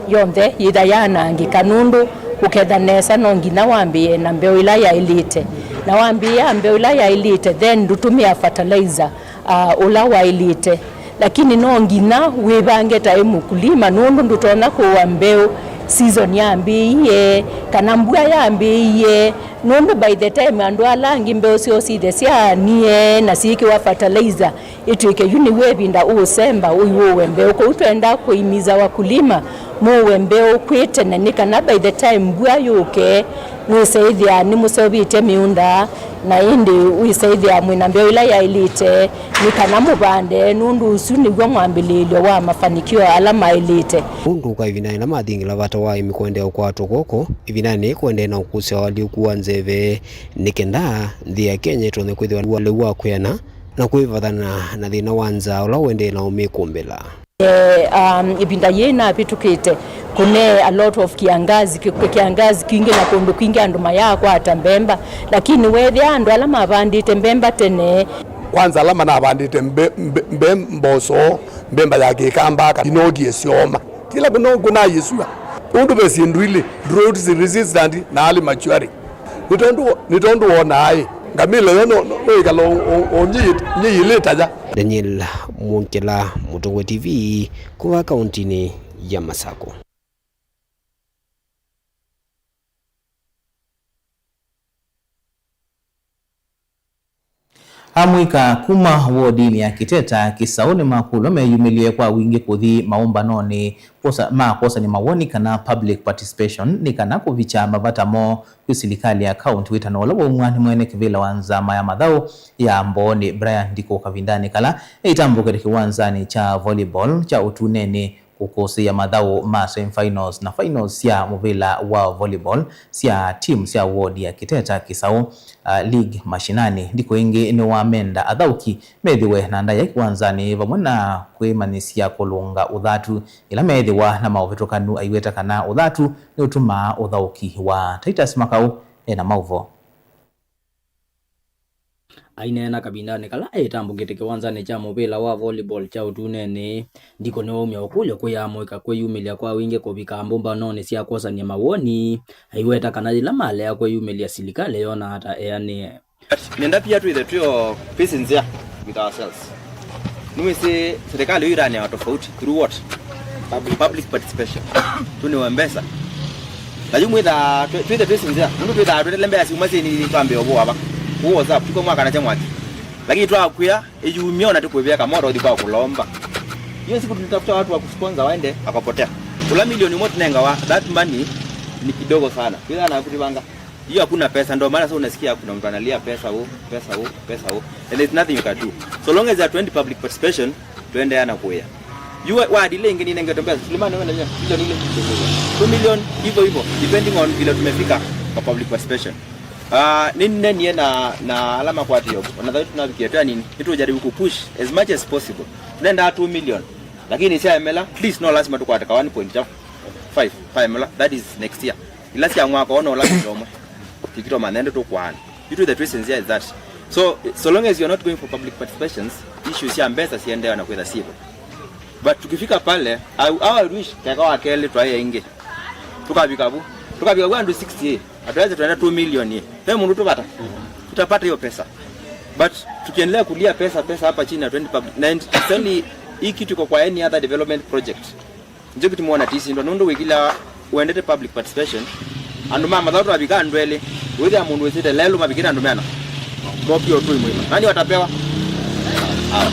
yonthe yĩtha yaanangĩka, nũndũ kũketha nesa no nginya wambĩĩe na mbeũ ĩla yaĩlĩte. Na wambĩĩa mbeũ ĩla yaĩlĩte, then ndũtũmĩa fertilizer, ah, ũla waĩlĩte. Lakini no nginya wĩvange ta ĩ mũkulima, nũndũ ndũtonya kũũa mbeũ season yambĩĩie, kana mbua yambĩĩie, nũndũ by the time andũ ala angĩ mbeũ syoo sithe syaanie na syĩkĩwa fertilizer, ĩtw'ĩke yu nĩw'o ĩvinda ũũsemba ũiũũe mbeũ. Kwoou twendaa kũimiza wakulima mũũe mbeũ kwĩ tene, nĩ kana by the time mbua yũke, mwĩse ĩthĩa nĩmũseũvĩtye mĩũnda, na ĩndĩ wĩse ĩthĩa mwĩ na mbeũ ĩla yaĩlĩte, nĩ kana mũvande, nũndũ ũsu nĩw'o mwambĩlĩĩlyo wa mafanikio ala maĩlĩte. Ũndũ ũka ĩvindanĩ yĩla mathingĩla vata wa aĩmi kũendeea ũkwatwa kw'oko, ĩvindanĩ yĩĩ kũendee na ũkũsya ũalyũku wa nzeve, nĩ kenda nthĩ ya Kenya ĩtonye kwĩthĩwa na lĩu wa kwĩana na kwĩvathana na thĩna wa nzaa ũla ũendee na ũmĩkũmbĩla. Eh, um, ĩvinda yĩĩ navĩtũkĩte, kũne a lot of kiangazi, kĩ-, kĩ-, kiangazi kingĩ na kũndũ kwingĩ andũ mayaakwata mbemba, lakini weethĩa andũ ala mavandĩte mbemba tene. Kwanza ala manavandĩte mbe-, mbe-, mbe-, mboso, mbemba ya kĩkamba, inotie syoma. Kĩla kũno kũnayĩsua. Ũndũ ve syĩndũ ilĩ, drought resistant na early maturing. Nĩ tondũ, nĩ tondũ wonaa ĩ, ngamĩla ĩyo no, no, no ĩkala o, o, o nyĩyĩ-, nyĩyĩlĩta ya. Daniel Mwongela, Mũtongoi T V, kuma kaunti-inĩ ya Masaku. Amũika kuma wodinĩ ya Kiteta Kĩsaũ nĩmakũlw'a meyumĩlye kwa wingĩ kũthi maũmbanonĩ kwosa-, ma kwosany'a mawoni kana public participation nĩ kana kũvikya mavata moo kwĩ silikalĩ ya kaunti. Wĩtano ũla waumw'a nĩ mwene kĩvĩla wa nzama ya mathaũ ya Mbooni, Brian Ndikũ, kavindanĩ kala eitambũkĩte kĩwanzanĩ kya volleyball kya Ũtunenĩ kũkũsĩĩa mathaũ ma semifinals na finals sya mũvĩla wa volleyball sya timu sya ward ya Kiteta Kĩsaũ, uh, League Mashinani. Ndikũ ĩngĩ nĩwamenda athaũki methĩwe na ndaĩa kĩwanzanĩ vamwe na kwĩmanyĩsya kũlũnga ũthatu yĩla meethĩwa na maũvĩtũkanu. Aiweta kana ũthatu nĩũtumaa ũthaũki wa. Titus Makau ena maũvoo. Aineena kavindanĩ kala etambũkĩte kĩwanzanĩ kya mũvĩla wa volleyball kya Ũtunenĩ, Ndikũ nĩwaumya ũkũlyo kwĩ amũika kwĩyumĩlya kwa wingĩ kũvika mbũmbanonĩ sya kwosany'a mawoni, aiweta kana yĩla malea kwĩyumĩlya, silikalĩ yonaa ta eanĩe. Nenda pia twĩthe twĩ o pisi nzĩa with ourselves. Nĩwĩsĩ serikali yu ĩranĩawa tofauti through what? Public, public participation. Tũnĩwe mbesa. Na yu mwĩtha twĩ-, twĩthe twĩsĩ nzĩa. Nũndũ twĩthaa twetele mbesa syuma syĩni twambĩe ũvũa va. Kũu WhatsApp, tuko mwaka na cha mwaki. Lakini twakwĩa, ĩyumya ona tũkwĩvĩa kamoto ũthi kwa kũlomba. Hiyo siku tulitafuta watu wa kusponsor waende, wakapotea. Kũla milioni ĩmwe tũnengawa, that money ni kidogo sana. Kwĩtha na kũtivanga. Hiyo hakuna pesa, ndio maana sasa unasikia kuna mtu analia pesa huu, pesa huu, pesa huu. And there's nothing you can do. So long as there are twenty public participation, tuendeea na kuya. You wa delay ingĩ ninenge tumbe Suleiman wewe na milioni ile. Two million, hivyo hivyo, depending on vile tumefika kwa public participation. Ah, ninenie na, na alama kwa tiyo. Unadhani tunafikia tu nini? Itu jaribu kupush as much as possible. Tunaenda two million. Lakini si amela, please no lazima tukwate ka one point five. Five mela, that is next year. Ila sya mwaka ono ũla kĩtomo. Kĩkĩtomo nende tũkwaana. Yu twĩthe twĩsĩ nzĩa is that. So, so long as you're not going for public participations, issues sya mbesa siendewa na kwĩtha sivo. But tukifika pale, I, how I wish keka wa kelĩ twaĩe ingĩ. Tukavika vu. Tukavika vu andũ sixty, atweze twenda two million. Ve mũndũ tũvata. Tutapata hiyo pesa. But tukiendelea kulia pesa, pesa hapa chini, hatuendi public. Na and suddenly, hii kitu iko kwa any other development project. Njo kitu mwana tisindwa, nũndũ wĩkĩla wendete public participation, andũ ma mathaũ twavika andũ elĩ, wĩthĩa mũndũ wĩsĩte lelũ mavikĩte andũ meana. Mokio tu imwima. Nani watapewa? Ah.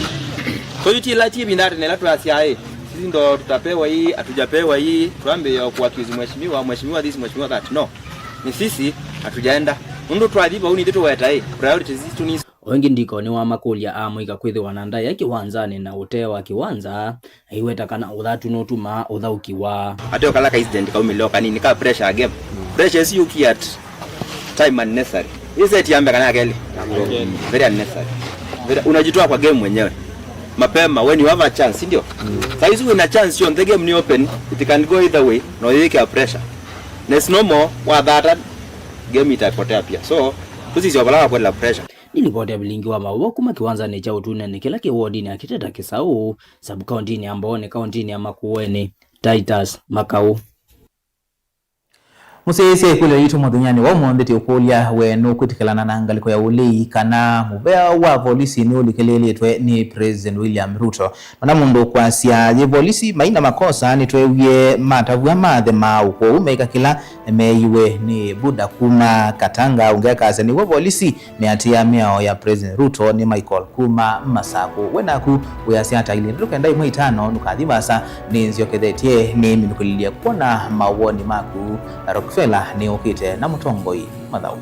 So yu ti ĩla ti ĩvinda atĩ nĩla twasya, "Ĩ, sisi ndo tutapewa hii, hatujapewa hii, tuambie ya kuaccuse mheshimiwa, mheshimiwa this, mheshimiwa that." No. Ni sisi hatujaenda. Nũndũ twathi vau nithu tũweta, ĩ, priorities sitũ ni O ĩngĩ ndikoni wa makũlya amũika kwĩthĩwa na ndaĩa kĩwanzanĩ na ũtee wa kĩwanza, aiweta kana ũthatu nũtumaa ũthaũkiwa. Ateo kala ka incident kaumile o kanini ka pressure game. Pressure is you at time unnecessary. Hii set ya mbele kana ya kelĩ? Very unnecessary. Very, unajitoa kwa game mwenyewe. Mapema when you have a chance, ndio? Saa hizi wĩna chance, sio the game ni open, it can go either way. No yike pressure. Na it's normal, wathata game itapotea pia. So, tusisio vala wakwela pressure. Nĩ livoti ya vilingi wa maũvoo kuma kĩwanzanĩ kya Ũtunenĩ kĩla kĩ wodinĩ ya Kĩteta Kĩsaũ, sub-kaũntĩnĩ ya Mbooni, kaũntĩnĩ ya Makueni, Titus Makau. Mũsyaĩĩsya ĩkũlyo yitũ mũthenyanĩ wa ũmũnthĩ tĩũkũlya, we nũkwĩtĩkĩlana na ngalĩko ya ũlei kana mũvea wa volisi nĩũlikĩlĩĩlĩtwe nĩ President William Ruto? Ona mũndũ ũkwasya, yĩ volisi maina makosa, nĩtweewie matavw'a mathe ma ũkũũ meĩka kĩla meeiwe nĩ Buda kuma Katanga. Ũngĩ akasya nĩw'o volisi meatĩĩa mĩao ya President Ruto nĩ Michael kuma Masaku. We naku wĩasya ata? Ilinda ndũkenda ĩmwe itano, ndũkathi vaasa, nĩnzyokethetye nĩminũkĩlĩlye kwona mawoni maku. Rockefeller nĩũkĩte na mũtongoi mathaũ.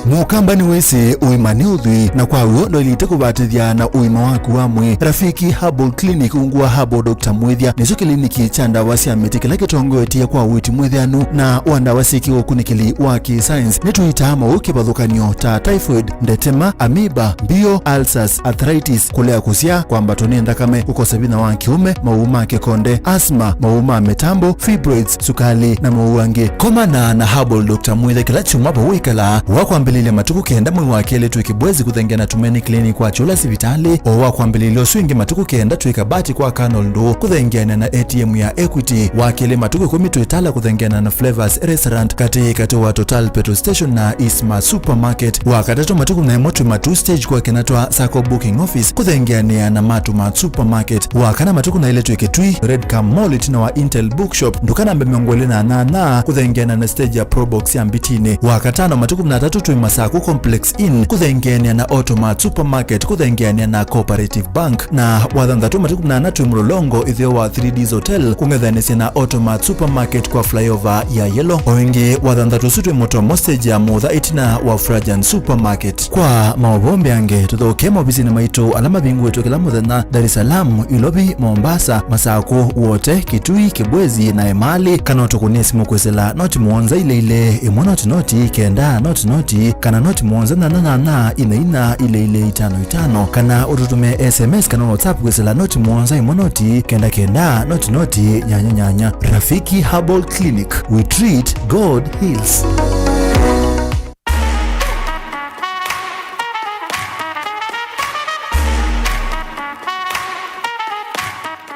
Mũkamba nĩwĩsĩ ũima nĩ ũthwii, na kwa w'o ndwaĩlĩte kũvatĩthya na ũima waku wa mwĩĩ. Rafiki Herbal Clinic, ungu wa Herbal Doctor Mwĩthya, nĩkyo kĩliniki kya ndawa sya mĩtĩ kĩla kĩtongoetye kwa ũiiti mwĩthĩanu na wa ndawa syĩ kĩũkunĩkĩli wa kĩ-science. Nĩtũitaa maũũ kĩvathũkany'o ta typhoid, ndetema, amoeba, mbio, ulcers, arthritis, kũlea kũsyaa, kwambatwa nĩ nthakame, kũkosa vinya wa kĩũme, maũũ ma kĩkonde, asthma, maũũ ma mĩtambo, fibroids, sukali, na maũũ angĩ. Komana na Herbal Doctor Mwĩthya kĩla kyumwa vau wĩkalaa, wa kwambĩlĩlya matukũ kenda mwei wa kelĩ twĩ Kĩbwezi kũthengeana na Tumaini Clinic kwa Kyũla sivitalĩ, o wa kwambĩlĩlya ũsu ĩngĩ matukũ kenda twĩ Kabati kwa Colonel Ndũũ kũthengeana na A T M ya Equity, wa kelĩ matukũ ĩkũmi twĩ Tala kũthengeana na Flavors Restaurant, katĩ katĩ wa Total Petrol Station na Eastmart Supermarket, wa katatũ matukũ na ĩmwe twĩ Matuu Stage kwa Kenatwa Sacco Booking Office kũthengeanĩa na Matumart Supermarket, wa kana matukũ na ĩlĩ twĩ Kitui Red Cam Mall ĩtina wa Intel Bookshop, nduka namba mĩongo ĩlĩ na nyanya kũthengeanĩa na stage ya Probox ya Mbitinĩ, wa katano matukũ na atatũ twĩ Masaku Complex Inn kũthengeanĩa na Automart Supermarket kũthengeanĩa na Cooperative Bank, na wa thanthatũ matukũ na ana twĩ Mlolongo ĩtheo wa three Ds Hotel kũng'ethanĩsya na Automart Supermarket kwa flyover ya Yellow. O ĩngĩ wa thanthatũ ũsu twĩ Mũtomo stage ya Mũtha ĩtina wa Frajan Supermarket. Kwa maũvoo mbeange, tũthokee maovisinĩ maitũ ala mavingũĩtwe kĩla mũthenya, Dar es Salaam, Ilovi, Mombasa, Masaku, Wote, Kitui, Kibwezi na Emali, kana ũtũkũnĩe simũ kwĩsĩla noti mũonza ilĩ ilĩ ĩmwe noti noti kenda noti noti, kana noti mũonza nyanya nyanya ina ina ilĩ ilĩ itano itano, kana ũtũtũmĩe S M S kana WhatsApp kwĩsĩla noti mũonza ĩmwe noti kenda kenda noti noti nyanya nyanya. Rafiki Herbal Clinic, we treat, God heals.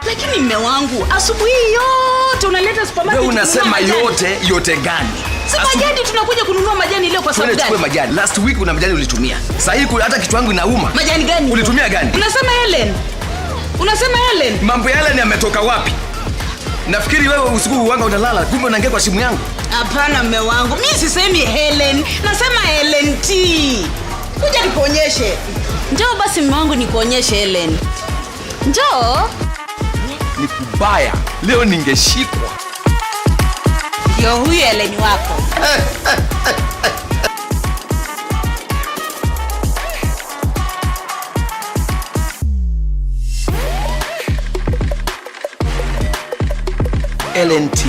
Lakini mme wangu, asubuhi yote unaleta supermarket. Wewe unasema kununua majani. Yote, yote gani? Si asu- majani tunakuja kununua majani leo kwa sababu gani? Tuende tuchukue majani. Last week una majani ulitumia. Sasa hii ku-, hata kichwa yangu inauma. Majani gani? Ulitumia gani? Unasema Helen. Unasema Helen. Mambo ya Helen yametoka wapi? Nafikiri wewe usiku huanga unalala, kumbe unaingia kwa simu yangu. Hapana, mme wangu. Mimi sisemi Helen. Nasema Helen T. Kuja nikuonyeshe. Njoo basi, mme wangu, nikuonyeshe Helen. Njoo. Ni kubaya. Leo ningeshikwa. Ndio huyu Helen wako. Helen T.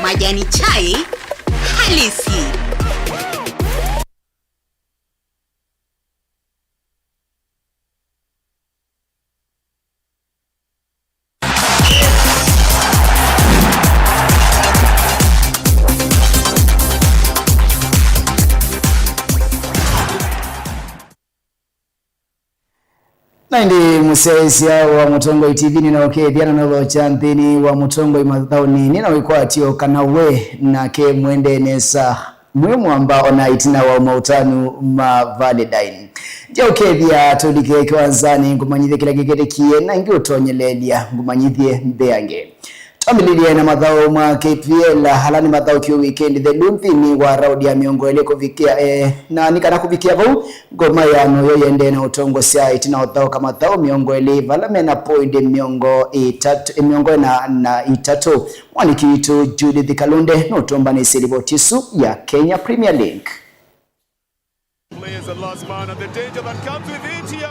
Majani chai halisi. Na ĩndĩ mũsyaĩĩsya wa Mũtongoi T V nĩnaũkethya na notho kya nthĩnĩ wa Mũtongoi mathaũnĩ nĩna wĩkwatyo kana we nake mwendee nesa mwĩ mwamba ona ĩtina wa maũtanu ma Valentine. Njaũkethya tũlike kĩwanzanĩ ngũmanyĩthye kĩla kĩkĩtĩkie na ĩngĩ ũtonyelelya ngũmanyĩthye mbeange. Twambĩlĩlye na mathaũ ma K P L, ala nĩ mathaũkiwe wikendi thelu nthĩnĩ wa raundi ya mĩongo ĩlĩ kũvikĩa, eh, na nĩ kana kũvikĩa vau, Gor Mahia noyo yĩendee na ũtongosya ĩtina ũthaũka mathaũ mĩongo ĩlĩ, vala mena poindi mĩongo ĩtatũ, eh, mĩongo ĩna na itatũ. Mwandĩki witũ Judith Kalunde nũtũmbanĩsye livoti ĩsu ya Kenya Premier League. Players and last man and the danger that comes with it here.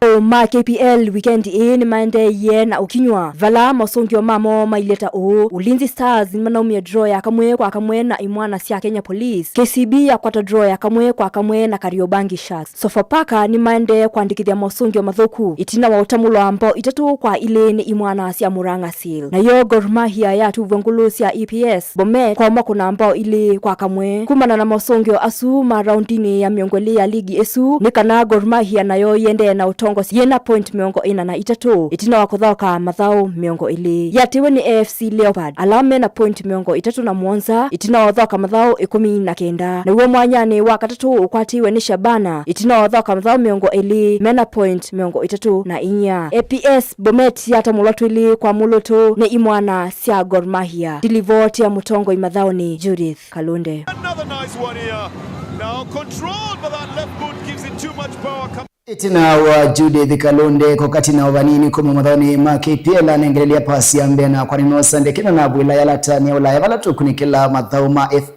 Maũũ ma K P L weekend ĩĩ nĩmaendeeie na ũkinywa, vala mosũngĩo mamo mailye ta ũũ: Ulinzi Stars nĩmanaumie draw ya kamwe kwa kamwe na imwana sya Kenya Police. K C B yakwata draw ya kamwe kwa kamwe na Kariobangi Sharks. Sofapaka nĩmaendee kwandĩkĩthya mosũngĩo mathũku ĩtina wa ũtamũlwa mbao itatũ kwa ilĩ nĩ imwana sya Murang'a Seal. Nayo Gor Mahia yatuvw'a ngũlũ sya E P S Bomet kwa makũna mbao ilĩ kwa kamwe. Kumana na mosũngĩo asu ma raundinĩ ya mĩongo ĩlĩ ya ligi ĩsu, nĩ kana Gor Mahia nayo yĩendee na ũtongosi yĩna point mĩongo ĩna na itatũ ĩtina wa kũthaũka mathaũ mĩongo ĩlĩ. Yatĩwe nĩ A F C Leopard ala mena point mĩongo ĩtatũ na mũonza ĩtina wa ũthaũka mathaũ ĩkũmi na kenda. Naw'o mwanyanĩ wa katatũ ũkwatĩwe nĩ Shabana ĩtina wa ũthaũka mathaũ mĩongo ĩlĩ mena point mĩongo ĩtatũ na inya. A P S Bomet yatamũlwa twĩlĩ kwa mũlũtũ nĩ imwana sya Gor Mahia. Ndilivoti ya mũtongoi mathaũnĩ Judith Kalunde. Another nice one here. Now controlled, but that left foot gives it too much power. Ĩtina wa Judith Kalunde kũkatina o vanini kuma mathaũnĩ ma K P L, anengelelya pasi ya mbee na kwa nĩnosa ndeke na navwĩla yalatania Ulaya vala tũkunĩkĩla mathaũ ma F